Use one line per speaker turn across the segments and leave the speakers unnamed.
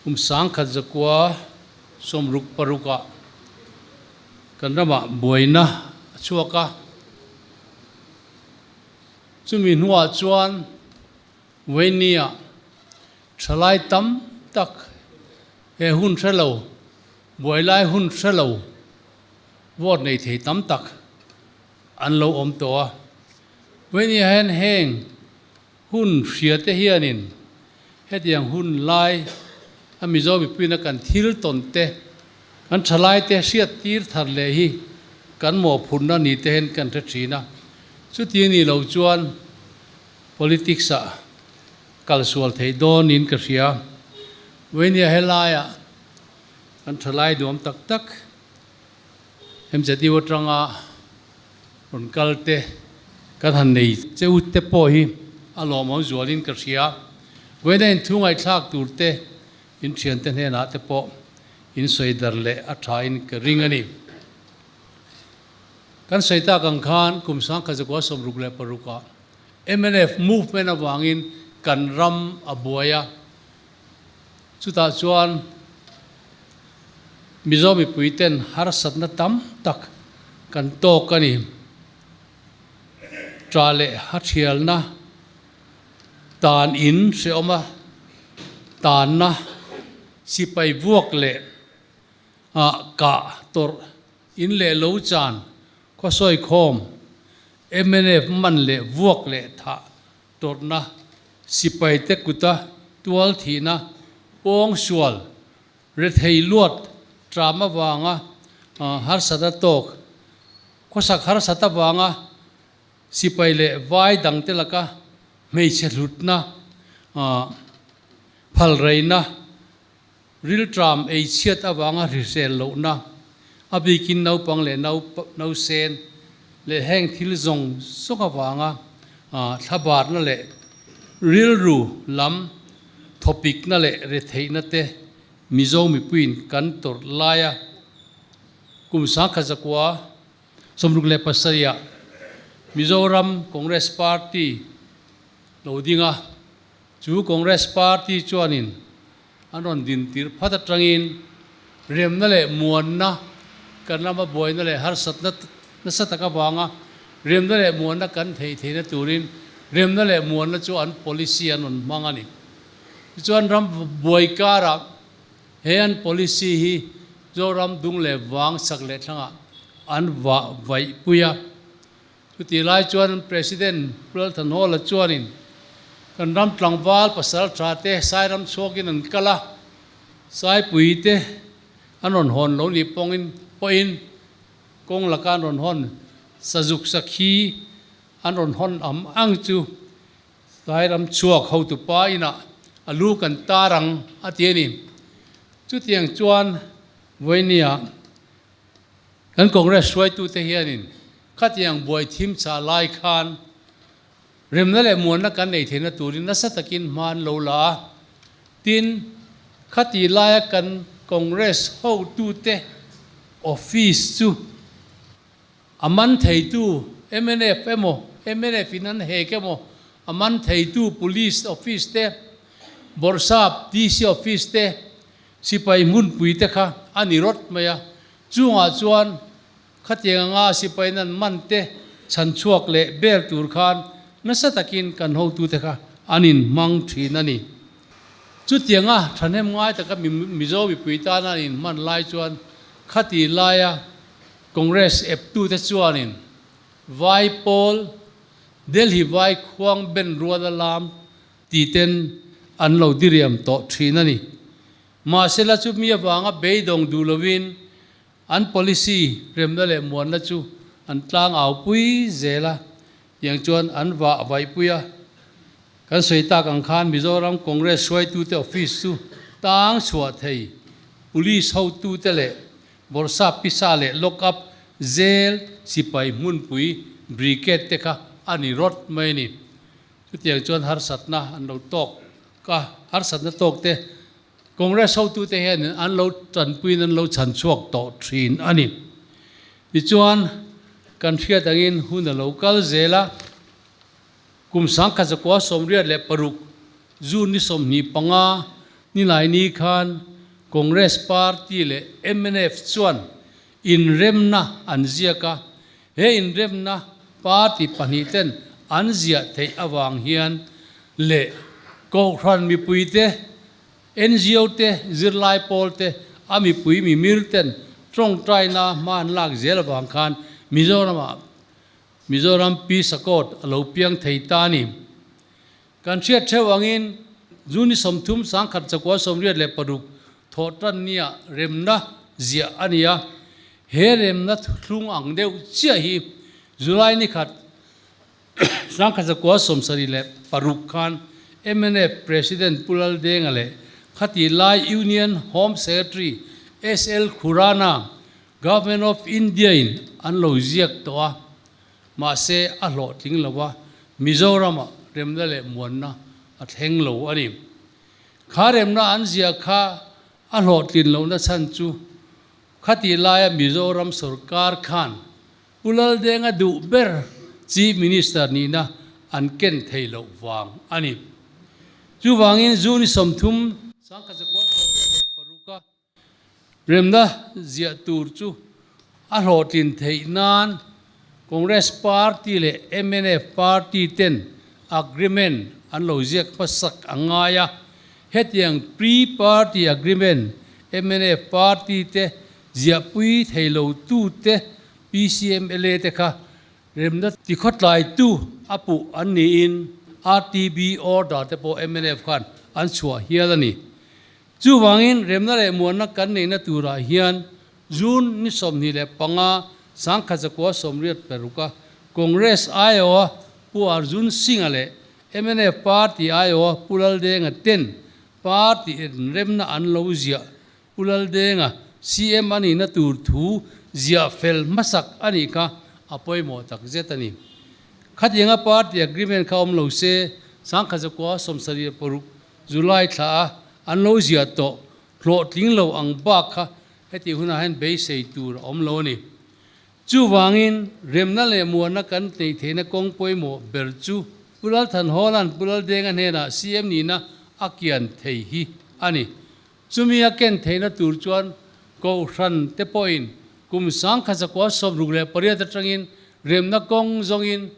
Kum 1966 ah kan ramah buaina a chhuak a, chumi hnuah chuan Wayne-a thalai tam tak he hun hre lo, buai lai hun hre lo vote nei thei tam tak an lo awm tawh a. Wayne-a hian heng hun hria te hianin hetiang hun lai a Mizo mipuina kan thil tawn te, kan thalai te hriat tir thar leh hi kan mawhphurhna ni te hian kan hre thin a. Chuti ni lo chuan Politics ah kal sual thei dawn in ka hria. Vainia helaiah kan thalai duam tak tak MZU atanga rawn kal te kan han nei cheu te pawh hi a lawmawm zualin ka hria. Vainia in thu ngaihthlak tur te in thiante hnenah te pawh in sawi dar leh a tha in ka ring a ni. Kan sawi tak ang khan kum 1966 ah mnf movement avangin kan ram a buai a, chutah chuan Mizo mipui ten harsatna tam tak kan tawk a ni. Ṭah leh hathialna tan in hrehawm a, tanna sipai vuak leh kah tawrh In leh lo chan, khawsawi khawm, mnf man leh vuak leh thah tawrhna, sipaite kuta tual thihna, pawng sual, rethei luat tram avanga harsata tawk, khawsak harsat avanga sipai leh vai dangte laka hmeichhe hlutna, phalreina, Rilṭam ei chhiat avanga hrisel lohna, a bikin naupang leh nausen leh heng thil zawng zawng avanga thlabarna leh rilru lam thawpikna leh retheihna te Mizo mipuiin kan tawrh laia kum 1967 ah Mizoram Congress Party lo ding a, chu Congress Party chuanin An rawn din tir phat atangin remna leh muanna kan lama buaina leh harsatna nasa tak avanga remna leh muanna kan theih theihna turin remna leh muanna chu an policy an rawn hmang a ni. Tichuan ram buai karah he an policy hi Zoram dung leh vang sak leh thlangah an vah vaih pui a. Chutih lai chuan President Pu Lalthanhawla chuanin kan ram tlangval pasal tha te Sairam chhuakin an kal a, Saipui te an rawn hawn lo nih pawngin pawhin kawng laka an rawn hawn Sazuk Sakhi an rawn hawn am ang chu Sairam chhuak hotupa inah a lu kan tar ang a ti a ni. Chutiang chuan Vawinia Kan Congress hruaitute hianin khatiang buai thim chah lai khan remna leh muanna kan nei theihna turin nasa takin hma an lo la a. Tin, khati laia kan Congress hotute office chu a man theitu mnf emaw, mnf in an hek emaw, a man theitu Police office te, Bawrhsap DC office te, Sipai hmunpui te kha a ni rawt mai a, chungah chuan khatiang anga sipai nan man te chhan chhuak leh bel tur khan nasa takin kan hotute kha an inhmang thin a ni. Chutianga thahnem ngai taka Mizo mipui tana an inhman lai chuan khati laia Congress eptute chuanin Vai pawl Delhi vai khuang ben ruala lam Ti ten an lo diriam tawh thin a ni. Mahsela chu mi avanga beidawng duh lovin an policy remna leh muanna chu an tlang au pui zel a, tiang chuan an vah vaih pui a. Kan sawi tak ang khan Mizoram Congress hruaitute office chu tang chhuah thei police hotute leh Bawrhsap pisa leh lock up zel sipai hmunpui brigade te kha a ni rawt mai a ni. Chutiang chuan harsatna an lo tawk a, harsatna tawk te Congress hotute hianin an lo tanpuiin an lo chhan chhuak tawh thin a ni. Tichuan, kan hriat angin hun a lo kal zel a, kum 1996 June ni 25, Nilaini khan Congress Party leh mnf chuan inremna an ziak a, he inremna party pahnihten an ziah theih avang hian leh Kohhran mipuite, ngo te, zirlai pawl te, a mipui mimir ten tawngtaina hma an lak zel avang khan Mizoramah Mizoram Peace Accord a lo piang thei ta a ni. Kan hriat theuh angin June ni 30 1986 thawh tan nia remna ziah a ni a, he remna thlung ang deuh chiah hi July ni khat 1976 khan mnf President Pu Laldenga leh khati lai Union Home Secretary SL Khurana Government of India in an lo ziak tawh a, mahse a hlawhtling lo a, Mizoramah remna leh muanna a thleng lo a ni. Kha remna an ziah kha a hlawhtlin lohna chhan chu khatih laia Mizoram sorkar khan Pu Laldenga duh ber Chief Minister nihna an ken thei loh vang a ni. Chuvangin June 30, 1986 a Remna ziah tur chu a hlawhtlin theih nan Congress Party leh mnf Party ten agreement an lo ziak hmasak a ngai a, hetiang pre-party agreement mnf Party te ziahpui thei lo tute PCMLA te kha remna tikhawtlaitu a puh an niin RTB order te pawh mnf khan an chhuah hial a ni. Chuvangin remna leh muanna kan neihna turah hian June ni 25 1986 a Congress aiawha Pu Arjun Singh-a leh mnf Party aiawha Pu Laldenga ten Party inremna an lo ziah Pu Laldenga CM a nihna tur thu ziah fel hmasak a nih kha a pawimawh takzet a ni. Khatianga Party agreement kha awm lo se 1976 July thla a an lo ziah tawh hlawhtling lo ang bak kha heti hunah hian beisei tur a awm lo a ni. Chuvangin remna leh muanna kan neih theihna kawng pawimawh ber chu Pu Lalthanhawla'n Pu Laldenga hnenah CM nihna a kian thei hi a ni. Chumi a ken theihna tur chuan Kohhran te pawhin kum 1968 atangin remna kawng zawngin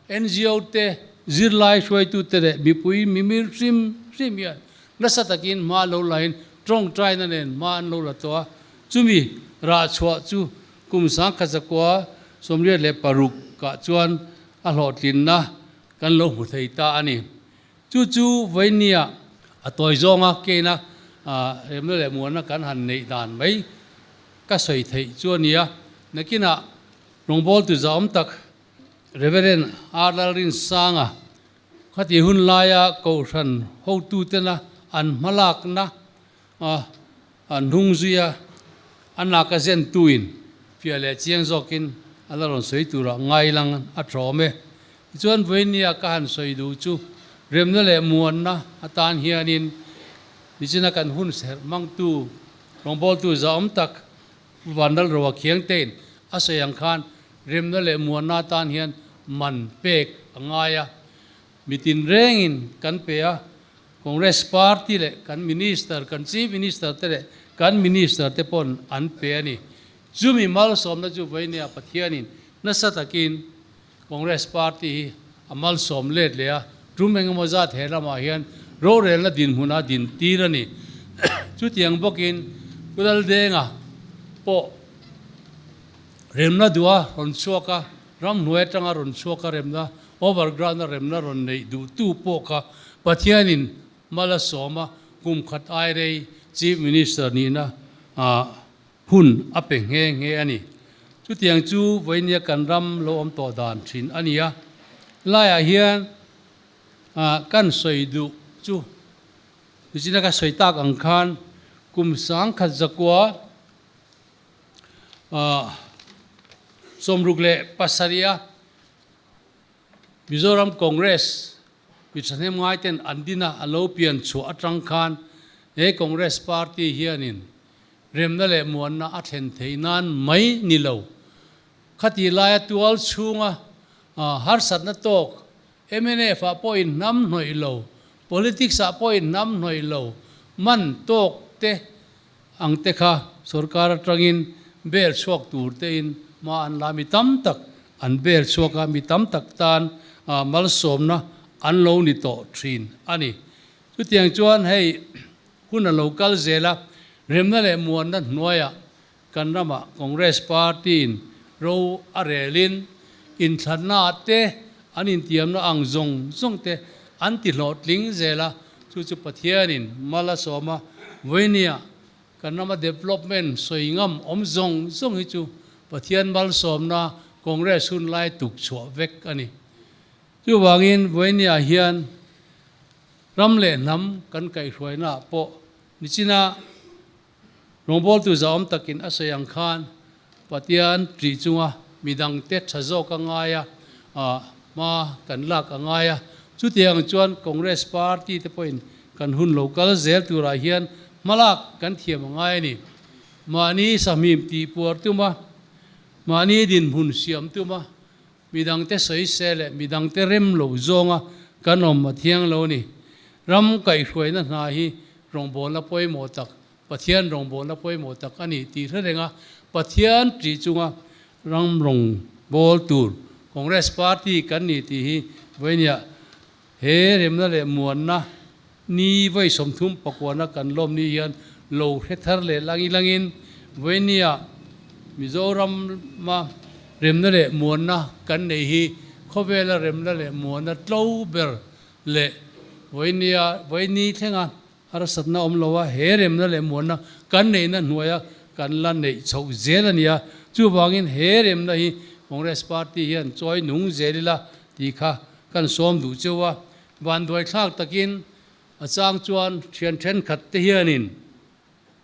ngo te, zirlai hruaitute leh mipui mimir hrim hrim hian nasa takin hma lo lain tawngtaina nen hma an lo la tawh a, chumi rah chhuah chu kum 1986 kah chuan a hlawhtlinna kan lo hmu thei ta a ni. Chu chu Vainia a tawi zawnga keina remna leh muanna kan han neih dan mai ka sawi theih chu a ni a. Nakinah rawngbawltu zahawm tak Reverend R. Lalrinsanga khati hun laia Kohhran hotutena an hmalakna an hnung zui a, a naka zentuin fiah leh chiang zawkin a la rawn sawi turah ngai lang a tawm e. Tichuan vawinia ka han sawi duh chu remna leh muanna atan hianin nichina kan hun serh hmangtu rawngbawltu zahawm tak Pu Vanlalroa Khiangtein a sawi ang khan remna leh muanna atan hian man pek a ngai a, mitin rengin kan pe a, Congress Party leh kan Minister, kan Chief Minister te leh kan Minister te pawn an pe a ni. Chumi malsawmna chu vawinia Pathianin nasa takin Congress Party hi a malsawm let leh a, tum engemaw zat he lamah hian rorelna dinhmun a din tir a ni. Chutiang bawkin Pu Laldenga pawh remna duha rawn chhuak a, ramhnuai atanga rawn chhuak a remna Overground-a remna rawn neih duhtu pawh kha Pathianin mal a sawm a, kum khat ai rei Chief Minister nihna hun a pe nghe nghe a ni. Chutiang chu vawinia kan ram lo awm tawh dan thin a ni a. Laiah hian kan sawi duh chu nichina ka sawi tak ang khan kum 1967 a Mizoram Congress mi thahnem ngaiten an dina a lo pian chhuah atang khan he Congress party hianin remna leh muanna a thlen theih nan mai ni lo. Khati laia tual chhunga harsatna tawk mnf ah pawhin hnam hnawih lo, politics ah pawhin hnam hnawih lo, man tawk te ang te kha sorkar atangin bel chhuak tur tein hma an la a, mi tam tak an bel chhuak a, mi tam tak tan malsawmna an lo ni tawh thin a ni. Chutiang chuan hei hun a lo kal zel a, remna leh muanna hnuaiah kan ramah Congress Party-in ro a relin inthlannaah te an intiamna ang zawng zawng te an ti hlawhtling zel a, chu chu Pathianin mal a sawm a, vawinia kan rama development sawi ngam awm zawng zawng hi chu Pathian malsawmna Congress hun lai tuk chhuah vek a ni. Chuvangin vawinia hian ram leh hnam kan kaihhruainaah pawh nichina Rawngbawltu zahawm takin a sawi ang khan Pathian ṭih chunga midangte ṭha zawk a ngai a, hma kan lak a ngai a. Chutiang chuan Congress party te pawhin kan hun lo kal zel turah hian hmalak kan thiam a ngai a ni. Mahni sahmim tihpuar tuma, mahni dinhmun siam tuma Midangte sawi se leh midangte rem lo zawnga kan awm a thiang lo ni. Ram kaihhruaina hna hi rawngbawlna pawimawh tak, Pathian rawngbawlna pawimawh tak a ni tih hre reng a, Pathian ṭih chunga ram rawngbâwl tur Congress Party kan ni tih hi vawinia he remna leh muanna ni vawi 30 pakuana kan lawm ni hian lo hre thar leh lang ilangin vawinia Mizorama remna leh muanna kan nei hi khawvela remna leh muanna tlo ber leh vawinia vawini thlenga harsatna awm lo a, he remna leh muanna kan neihna hnuaia kan la neih chhoh zel a ni a, chuvangin he remna hi Congress Party hian chawi nung zel ila tih kha kan sawm duh cheu a. Vanduai thlak takin a chang chuan thian thenkhat te hianin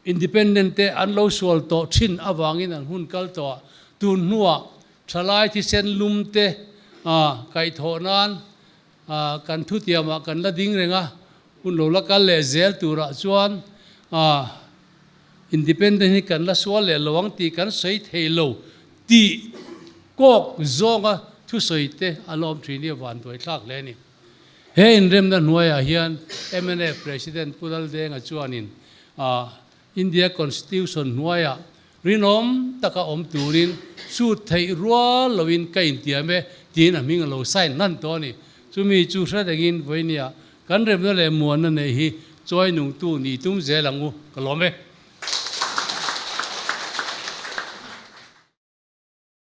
Independent te an lo sual tawh thin avangin an hun kal tawh a, tun hnuah thalai thisen lum te kaihthawh nan kan thutiamah kan la ding reng a, hun lo la kal leh zel turah chuan Independent hi kan la sual leh lo ang tih kan sawi thei lo tih kawk zawnga thusawi te a lawm thin hi a vanduai thlak hle a ni. He inremna hnuaiah hian mnf President Pu Laldenga chuanin India Constitution hnuaiah rinawm taka awm turin sut theih rual loin ka intiam e tiin a hming a lo sign hnan tawh a ni. Chumi chu hre rengin vawinia kan remna leh muanna neih hi chawi nungtu nih tum zel ang u ka lawm e.